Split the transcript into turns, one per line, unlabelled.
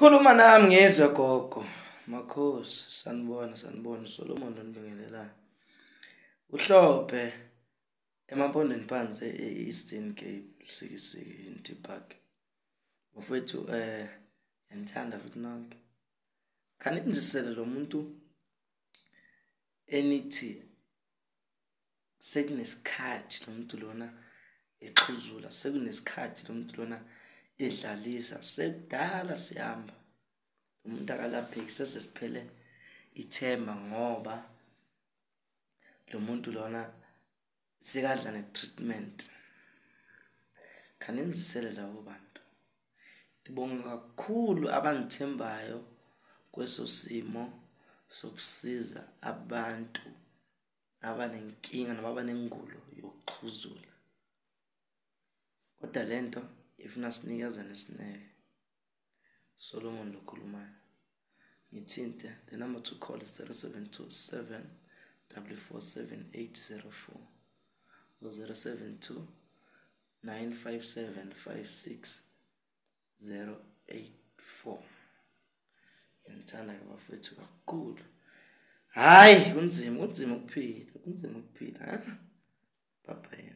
Khuluma nami ngizwe gogo. Makhosi, sanibona, sanibona. Solomon lonibingelelayo. Uhlophe emampondweni phansi e-Eastern Cape, Lusikisiki, Unity Park. Bafowethu ngiyanithanda futhi nonke. Khanindisele lo muntu enithi sekunesikhathi lo muntu lona exhuzula, sekunesikhathi lo muntu lona edlalisa, sekudala sihamba. Umuntu akalapheki, sesesiphele ithemba ngoba lo muntu lona sekadla ne-treatment. Khanindisele labo bantu. Ngibonga kakhulu abangithembayo kweso simo sokusiza abantu abanenkinga noma abanengulo yokuxhuzula. Kodwa lento ifuna sinikezane isineke. Solomon lokhulumayo. Ngithinte, the number to call is 0727 447804 or 072 957 56084. Ngiyanithanda-ke bafowethu kakhulu. Hhayi, kunzima, kunzima ukuphila, kunzima ukuphila, ha? Bye bye.